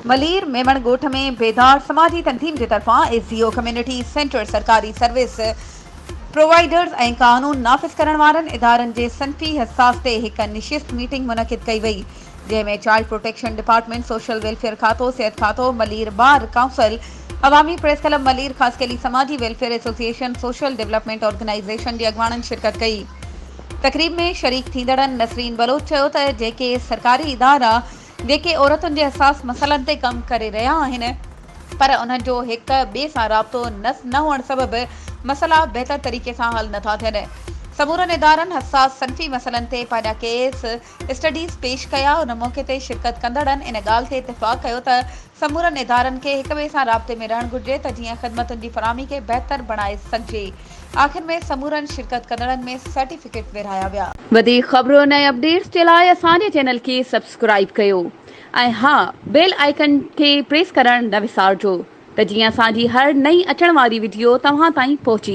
ملير ميمڻ ڳوٺ ۾ بيدار سماجي تنظيم جي طرفان S D O community centre سرڪاري سروس پرووائيڊرز ۽ قانون نافذ ڪرڻ وارن ادارن جي صنفي حساس تي هڪ نشست ميٽنگ منعقد ڪئي وئي جنهن ۾ child protection department, social welfare کاتو، صحت کاتو، ملير بار ڪائونسل، عوامي پريس ڪلب ملير خاصخيلي سماجي welfare association, social development organisation جي اڳواڻن شرڪت ڪئي. تقريب ۾ شريڪ ٿيندڙن نسرين بلوچ چيو ته جيڪي سرڪاري ادارا جيڪي عورتن جي حساس مسئلن تي ڪم ڪري رهيا آهن پر انهن جو هڪ ٻئي سان رابطو نه نه هئڻ سبب مسئلا بهتر طريقي سان حل نٿا ٿين. سمورن ادارن حساس صنفي مسئلن تي پنهنجا ڪيس اسٽڊيز پيش ڪيا. ان موقعي تي شرڪت ڪندڙن ان ڳالهه تي اتفاق ڪيو ته سمورن ادارن کي هڪ ٻئي سان رابطي ۾ رهڻ گهرجي ته جيئن خدمتن جي فراهمي کي بهتر بڻائي سگهجي. آخر ۾ سمورن شرڪت ڪندڙن ۾ سرٽيفڪيٽ ورهايا ويا. وڌيڪ خبرن ۽ اپڊيٽس جي لاء اسان جي چينل کي سبسڪرائيب ڪيو ۽ ها بيل آئيڪن کي پريس ڪرڻ نه وسارجو ته جيئن اسان جي هر نئين اچڻ واري وڊيو توهان تائين پهچي.